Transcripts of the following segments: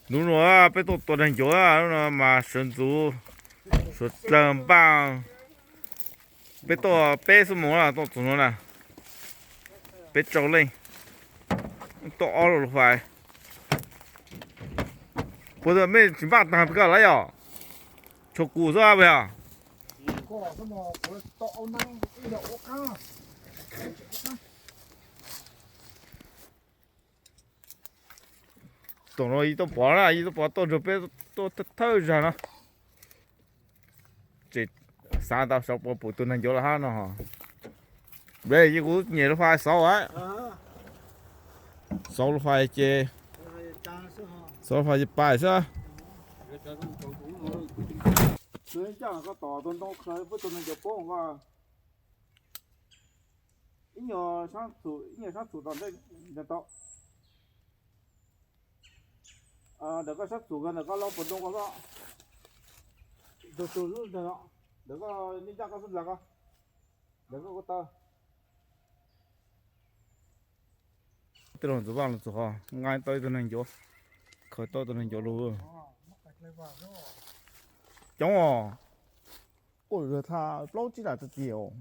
Hnub no peb tuaj tua neeg ncuav, hnub no mas sawv ntxuv, sawv dlawg npaj. Peb tuaj peb xuab moos tuaj txog no na, peb rau leej, tuaj ob lub fais. Puas mej tsis npaj tag koj lawm yom? Tshuav kuv xwb puas yog? Tom no yus tuaj pom na, yus tuaj pom tuaj nrog peb tuaj thawj zag no. Ces xav tau saib puas pum tus neeg ncuav lawm hab no. Ces kuv nyem lub fais xauv, xauv lub fais ces, xauv lub fais ces pais xwb. Ncaj koj tom tus ntoo khaws pub tus neeg ncuav poob ko. Ib nyuag sab txhum, ib nyuag sab txhum tom ntej ntawd tau. Ntawm koj sab txhum ko ntawm koj lub puas ntoo ko xwb. Tus tus lub ntawd no, ntawm koj ncaj ncaj koj xub nplas ko, ntawm koj ko taw. Tej los ntxuav vaj los ntxuav qhov nqa tau ib tug neeg ncuav, khaws tau tus neeg ncuav lug. Coob os. Ua thaj plaub tsib lam tag tiag os.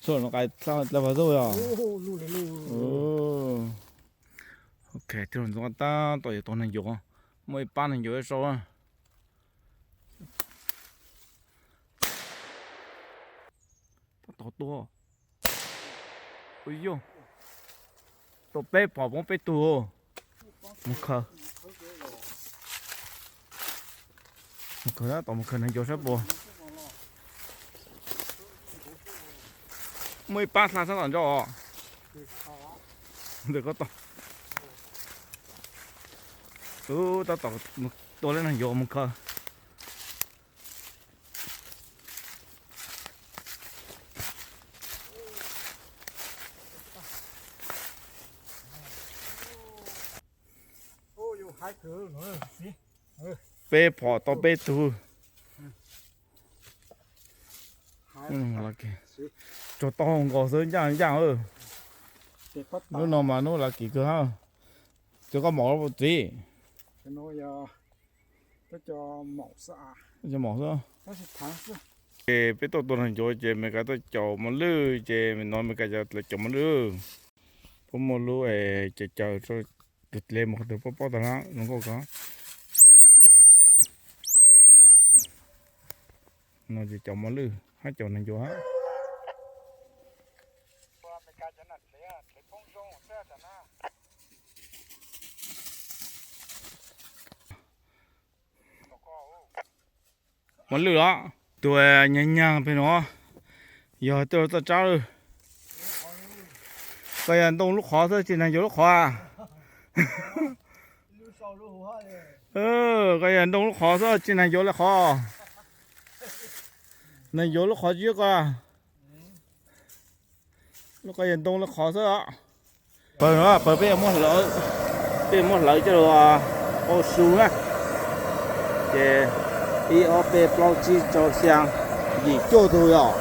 Txhua no qai dlawg vas xwb yog. Ok, thiaj ntxuav tab tom yuav tau neeg ncuav, muaj ib pab neeg ncuav sau. Tab tom tua. Ua yog, tua peb phom poob peb tug. Mus khaws, mus khaws tab tom mus khaws neeg ncuav saib puas muaj ib pab hla sab tom ntso os. Ntawm koj tau. Ub, tab tom tua lawm neeg ncuav mus khaws. Peb phom tau peb tug. Tsuag tau nkaus xwb, ncaj ncaj. Hnub no mas hnub lav kim kawg hab. Cov koj maum txiv. Cov maum xwb. Ces peb tuaj tua neeg ncuav ces Meskas tuaj caum mos lwj ces no Meskas lawv caum mos lwj. Puab muaj lub caws caws rau tus dlev mus qhov twg puab paub tag na zoo nkauj kawg. No ces caum mos lwj hab caum neeg ncuav hab. Mos lwj los, tus nyag nyag pem no yog tej txoj tsab lawm. Koj yog ntoo lub qhov xwb tsis neeg ncuav lub qhov. Koj yog ntoo lub qhov xwb tsis neeg ncuav lub qhov. Neeg ncuav lub qhov tsis yuav koj. Lub koj yog ntoo lub qhov xwb os. Pawg no pawg peb muab hlawv, peb muab hlawv coj los ua su na. Ces ib ob peb plaub tsib rau xya yim cuaj tug yom.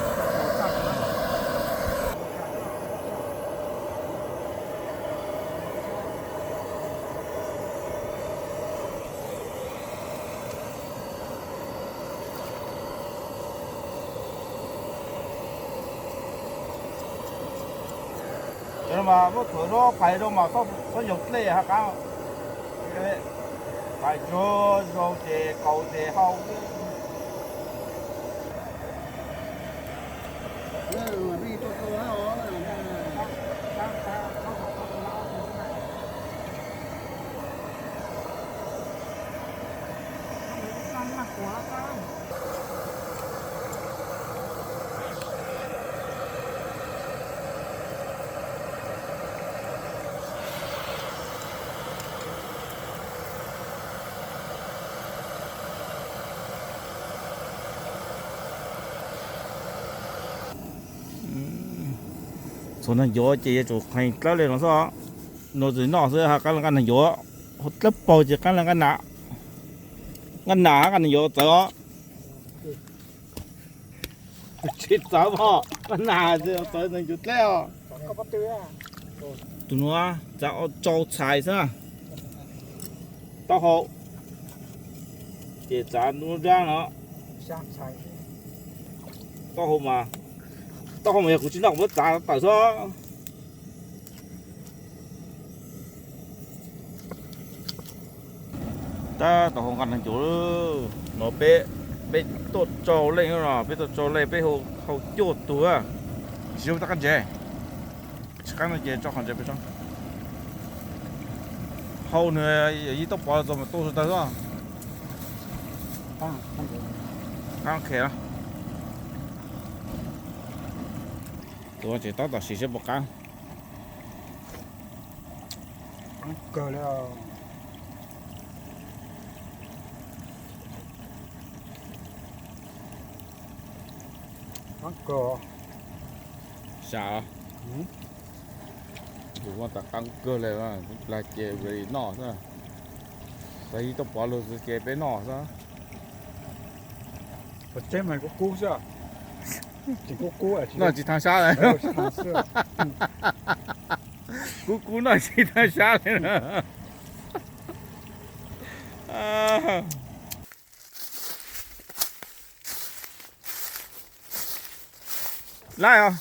Cov no mas muab txhuam rau pais rau mas txhob yoog dlej hab qab. Pais tsuag zoo ces kaus ces hau. Txhua neeg ncuav ces yuav tsum qhee dlawb li no xwb. No tsis noj xwb, hab qab le nqaj neeg ncuav, dlawb paug ces qab le nqaj nam. Nqaj nam hab nqaj neeg ncuav txawv os. Tsis txawv os, nqaj nam txawv neeg ncuav dleb os. Tus nuav txav rau txhais xwb. Taub hau ces txav nruab nrab no. Taub hau mas, taub hau mas yog kuv tsis noj kuv muab txav tawm xwb. Tab tom hau nqaj neeg ncuav no, peb, peb tuaj rau leej no, peb tuaj rau leej peb hau cuaj tug, tsis yog tab qab ntses, tsis qab no ces tso qhov ntses pem tso. Hau nws yog ib toj pov txog mas tuaj tag xwb. Qab khe. Tus tseem tab tom sim seb puas qab. Sam, tus muaj tas qab kawg li, plag ces noj xwb. Tag ib toj pov lug xwb ces peb noj xwb. Pov tseg mas kub kub xwb. Tsis kub kub, noj tsis thaj sab li. Kub kub noj tsis thaj sab li. Laib os.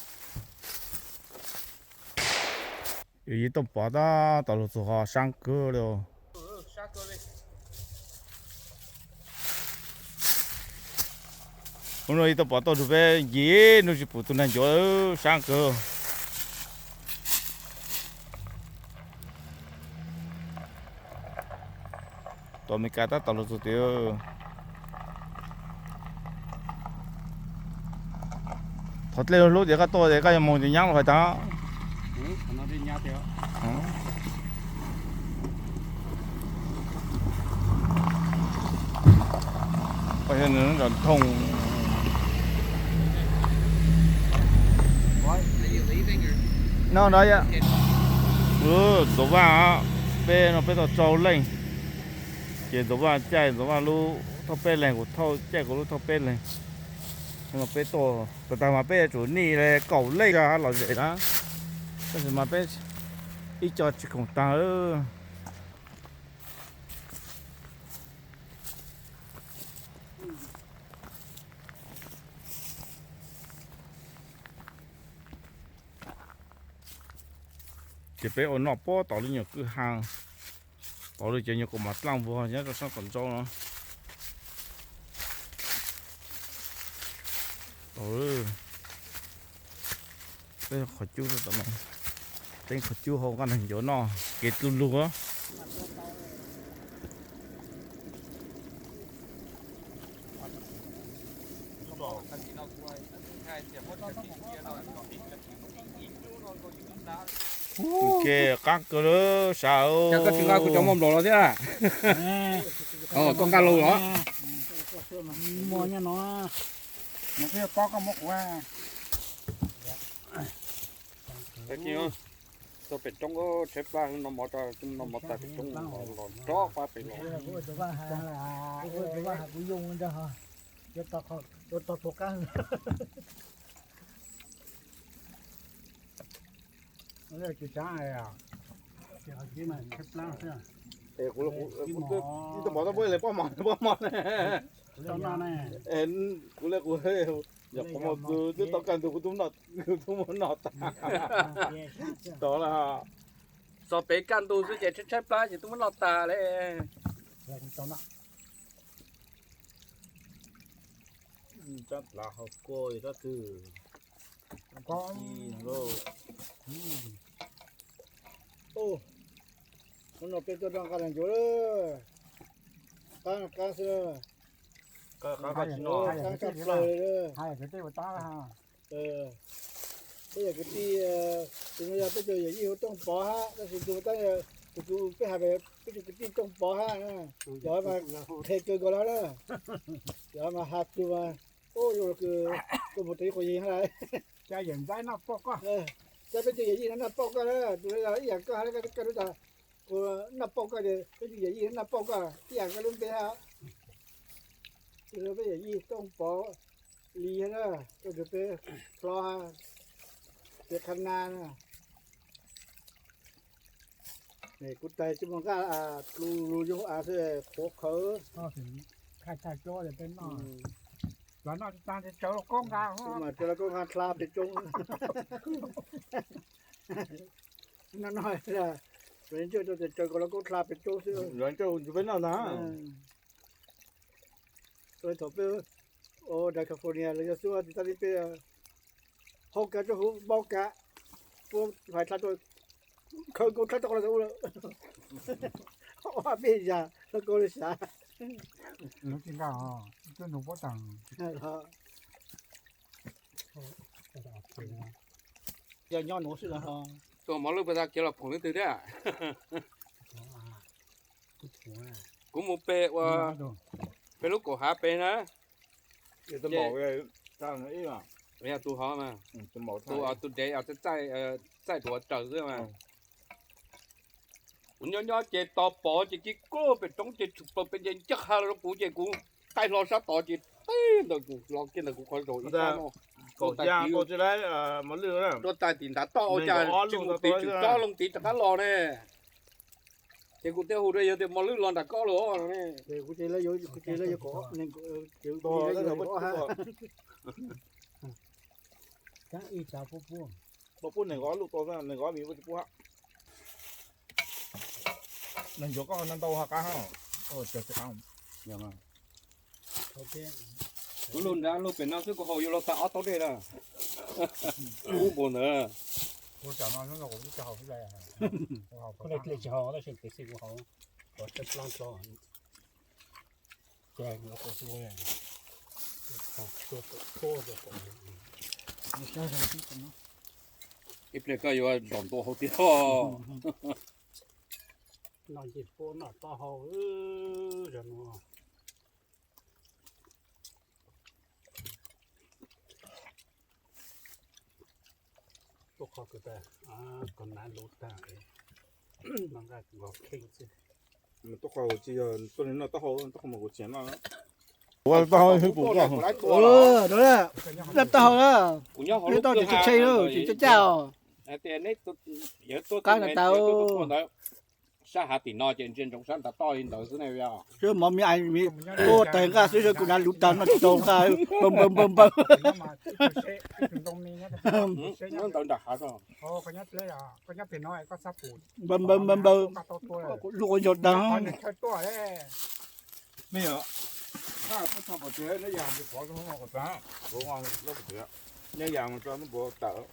Yog ib toj pov tab tom lug txug ho sab kawg li. Hnub no ib toj pov tuaj rau peb ncig nub tsis pum tus neeg ncuav sab kawg. Tus Amelikas tab tom lug txug tid. Thov dlej hlub tias koj tuaj es koj yuav moog ces nyab lug hais tag. Nram thooj no ntag. Ntxuav Vaj, peb no peb tau rau leej, ces Ntxuav Vaj caij Ntxuav Vaj lub thauj peb leeg, kuv thauj caij kuv lub thauj peb leeg. Peb tuaj tag mas peb yuav tsum nij li kaum leej los zem na, tab sis mas peb ib co tsis khoom tag. Ces peb ua noj puag tom lub nyuag kwj ha, tom lub ces nyuag kaum mas dlaaj vuag nyob rau sab tom ntsaub no. Peb qhov cub, teeb qhov cub hau nqaj neeg ncuav noj kev dlub lug. Ke qab kawg lawm sawv. Koj tsis nqa kuv cov mos nplaum los thiab? Koj nqa los los. Txog pem roob tshaib plab, no mov, no mov tas pem roob los nrov pab pem los. Kuv, kuv, kuv, kuv tau mov tau puab le, puab mov, puab mov ne. Kuv le kuv, yog qhov muag txwv twb tau kaj ntug kuv tub, kuv tub muab noj tas. Tsis tau lawm. Txog pem kaj ntug xwb ces tshaib tshaib plab ces twb muab noj tas li. Tsab plav ho kua rab twg. Hnub no peb tuaj noj nqaj neeg ncuav, qab qab xwb, qab tshaj plaws li. Peb yog kwv tij, tus no yog peb cov yawm yij hu Tooj Pov hab, tab sis tus, tus peb has peb cov kwv tij Tooj Pov hab, cov mas qhe kawg nkaus li na. Cov mas has tus mas, ua, tus mus tes ib quas yig hab lawm. Cov peb cov yawm yij no noj pauj koj na, tus no yog ib yam koj hab, koj lub tas, kuv noj pauj koj ces peb cov yawm yij no noj pauj koj ib yam koj lub npe hab. Tus no peb yawm yij Tooj Pov Lis na, tuaj nrug peb hlob, peb qhab nab na. Kuv tais tsis muaj nqaj, lus lus yoog av xwb qhuav qhawv. Cov no tsis tag ces tsawv lauj kaub nqa, mas tsawv lauj kaub nqa dlha pes tsoob. No no, tsawv kom lauj kaub dlha pes tsoob xwb. Peb noj ntag. Thaum peb ua California los yog xub tab li peb hau kav rau hauv npau kav, ua hais dlha rau, khawv nkaus dlha rau lawm. Ob peb yam lauj kaub li sav. Yog nyob nuav xwb los. Tus mos lwj puas tau khiav los phoom leej twg thiab? Kuv mus pe ua peb lub kaum hav pem na. Tus hov mas, tus, tus dev txaij tus uas raws xwb mas. Kuv nyob nyob ces tos pom ces kiag kub pem roob ces tshwm plaws pem ces ncaj qha los rau kuv ces kuv qaij hlo sab tod ces tib ntawm kuv los kiag ntawm kuv qhov zaum ib sab no. Kaum xya kaum tsib lawm, mos lwj tuaj txais tim nrad toj ua cas tsis mus tid tshwm tsob loo tid rov qab los ne. Ces kuv thiaj hu rau yawg tias mos lwj los nram koj lawm ne. Pub nees nkaum lub tau, nees nkaum me tsis pub. Neeg ncuav koj no ntau ha qab. Kuv lug nrad lug pem no xwb kuv haus yuav luag tag ob taub dej na. Ub npaum ntawd. Ib pliag koj yuav zom ntua hauv tiag. Noj ncej puab noj taub hau, zaum no. Tuaj qhov kws tas, koj nav luv tag, noj nqaj nkos kheej xwb. Tuaj qhov tsis yog tuaj noj taub hau, tuaj qhov mas kuv tseem noj. Ua taub hau hwb pum koj. Noj taub hau na, noj taub hau tseem tshe tshe, tseem caj caj os. Qab na tas. Sab hav tim no ces ntsia ntsoov sab nrad toj li ntawd xwb ne. Sab mov me ais me tuaj tawg nqaj xwb, sab kuv nav luv tag noj tsis tau nqaj, npaw npaw npaw npaw. Nyob ntawd nram hav. Npaw npaw npaw npaw. Lub quav ntsog tag. Neb yam mus tso neb puas tawm.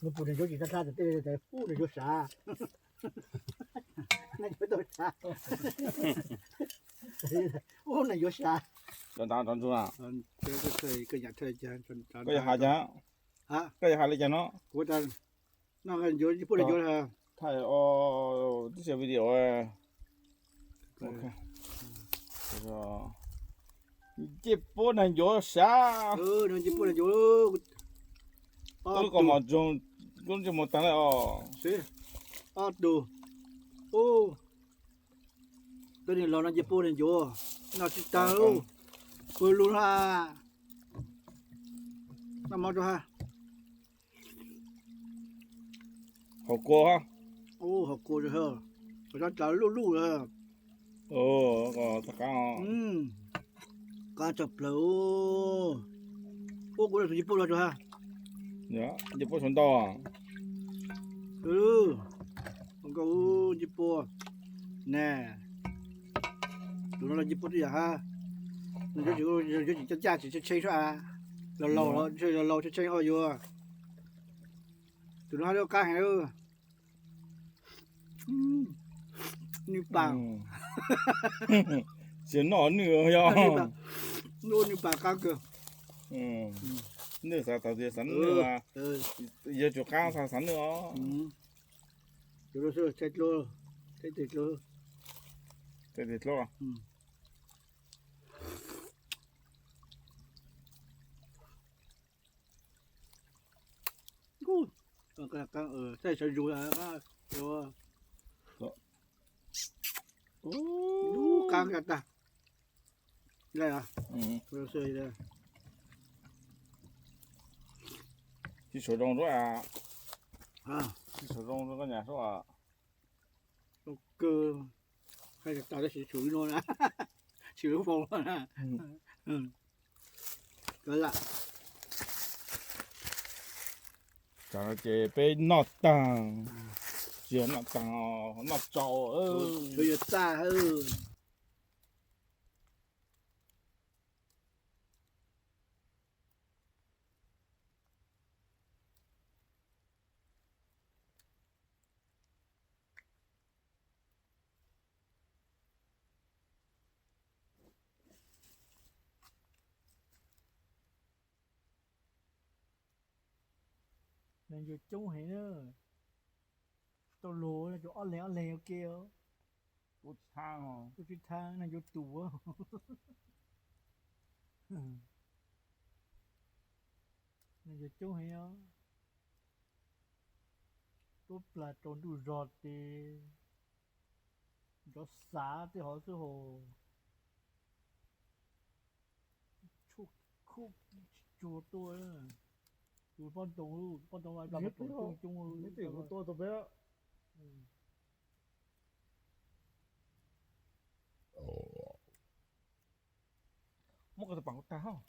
Neb puas nws yuav tsis thab thab tej pub nws yuav sav. Neb yuav tau sav. Ub, nws yuav sav. Cov ntav nrov ntsuag na. Koj yuav hais cas? Koj yuav hais li cas no? Kuv noj nqaij ncuav, ncej puab nqaij ncuav. Thaij tib si video. Ncej puab nqaij ncuav sav. Ncej puab nqaij ncuav. Koj lub kaus mom zoo, koj ntsej muag tag lawm os. Ob tug. Ub, tus niag laus no ncej puab nqaij ncuav, noj tsis tag. Kuv lug na. Noj mov rau ha. Haus kua. Ub, haus kua rau ha. Haus tso tsaws luj luj lawm. Qab tshaj plaws. Ub, kuv tus ncej puab los rau ha. Ncej puab suav ntau. Nkauj, ncej puab ne. Tus no los ncej puab twb yog ha. Nws yuav tsis caj caj tsis tshe tshe sab. Laus laus, laus laus tshe tshe ho yuav. Tus no ha lub qab heev. Nws pas. Tsis noj nws yog. Nws pas qab kawg. Nws xav tau tias xav nws, yog tsum qab xav xav nws os. Tshe dlua, tshe dlua. Thaij sawv zus. Qab tag. Tsis sawv zoo rau, tsis sawv zoo rau koj nyam sub. Kawg, hais tas tab sis tshwm li no na, tshwm lub foos no na. Kawg lam. Tam no ces peb noj taag, tsis yog noj taag, noj tsau, tsuav yuav txaj. Neeg yuav coob heev na. Tau luag no cov ob leeg ob leeg ua ke os. Ua tsis thaab, ua tsis thaab neeg yuav tus. Neeg yuav coob heev os. Tuab plag rau ntuj zog tes nrov xav tej hov xwb hos. Tshuaj khuj tsis tsuag tuaj. Tus pob ntoo, pob ntoo coob coob. Muab ko tau paam kuv tag hos.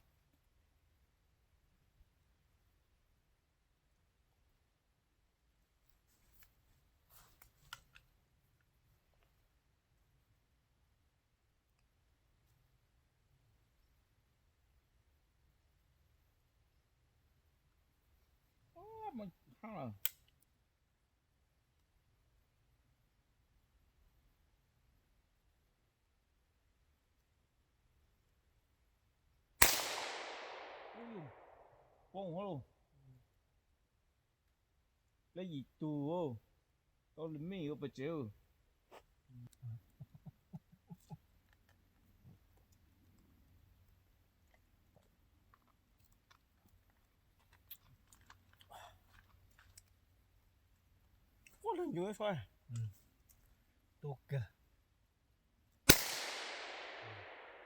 Poob lawm. Lawv yim tug, tau lwm me ua pes tsev. Ua lawv ncuav, tua kawg.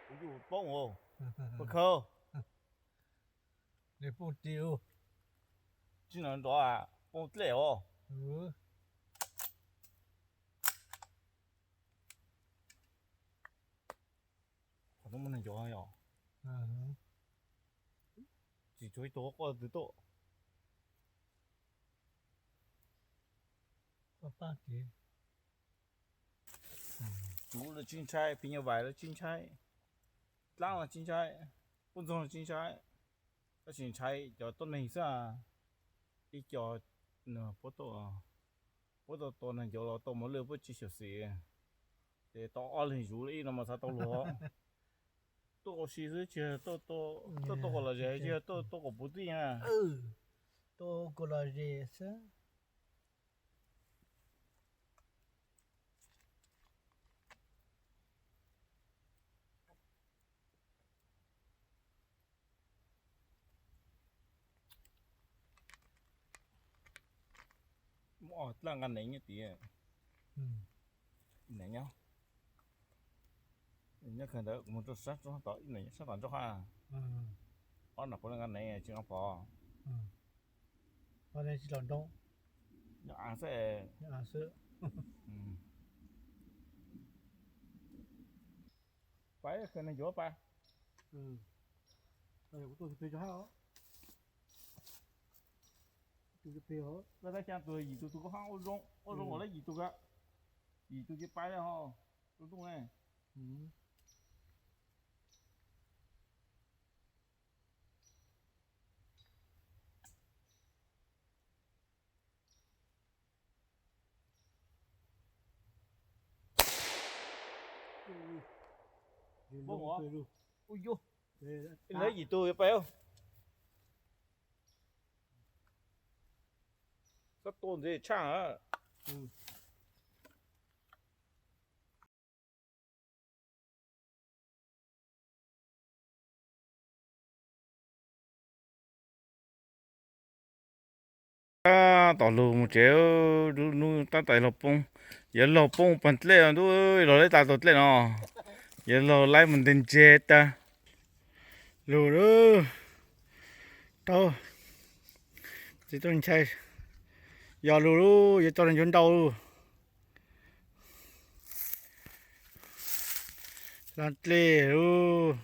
Kuv yug poob os, poob khawb. Nws poob ti, tsis nrov nrov, poob dlej os. Qhov no muaj neeg ncuav yom. Tsis tsuav ib tug quaj twg tuaj. Tsuv los tsis ntshai, phim nyuj vais los tsis ntshai, dlaab los tsis ntshai, pub ntxoog los tsis ntshai. Tab sis ntshai cov tuab neeg xwb. Ib co puab tau tua neeg ncuav los tau mos lwj puab tsis xyuam xim, ces tau ob leeg zuv ib no mas xav tau luag. Tuaj ua si xwb tsis yog tuaj tua kom lom zem, tsis yog tuaj tua kom puv tij na. Tua kom lom zem xwb. Muaj ob dlaab nqaa neev nyob tid. Neev nyob, nyob kawg ntawd kuv mus rau sab tod, ib neev sab tom ntsuab qab. Ob nram puav leej nqaa neev tsis nqaa pov. Nyob av xwb. Pais khaws neeg yuav pais. Kuv tuaj peg rau hab os. Tus peg os. Lawv tab xyaa tus yim tus tus koj hab ua zoo, ua zoo kom lawv yim tus ka, yim tus ces pais ho ua zoo ne. Lawv yim tug yuav pais. Koj tua ntxiv tshaj. Tom lug mus tsev, lub hnub tab tom laug poob, yuav laug poob puag dlej ntuj, laug laib tas tau dlej no, yuav laug laib mus nte ntse tag. Lug lawm, tau, txiv tuaj ntshai, yog lug lub yuav tau ncuav ntau lug. Laj dlej lub.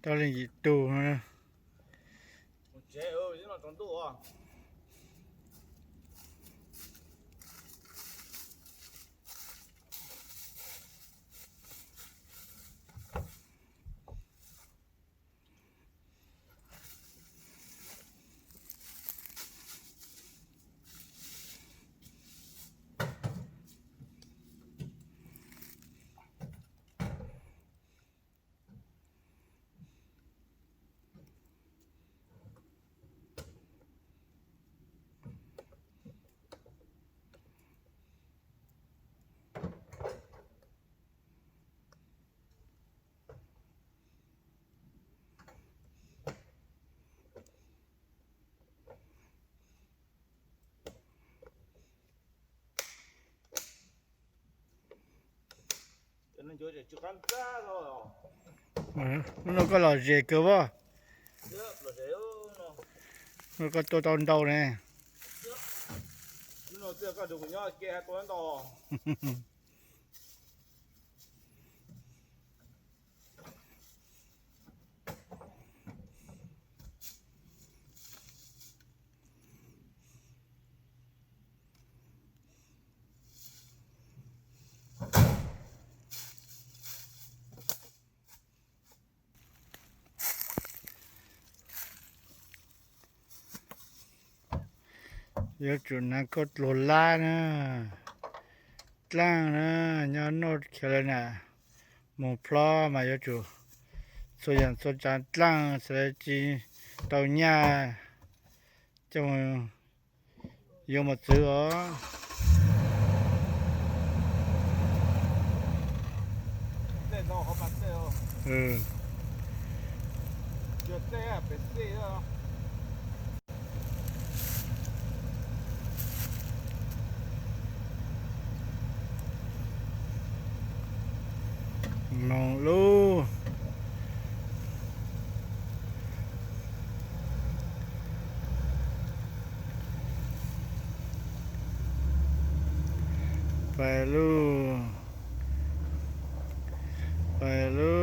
Tau leej yim tug no. Lub no koj lom zem kawg as. Lub no koj tua tau ntau ne. Yuav tsum hnav koj dluag lab na, dlaaj na, nyob noj khiav lawm na, moog plob mas yuav tsum txhua yaam txhua tsaav dlaaj xwb tsi tau nyaj coj yuav mos txwv os. Moog lub. Pais lub, pais lub.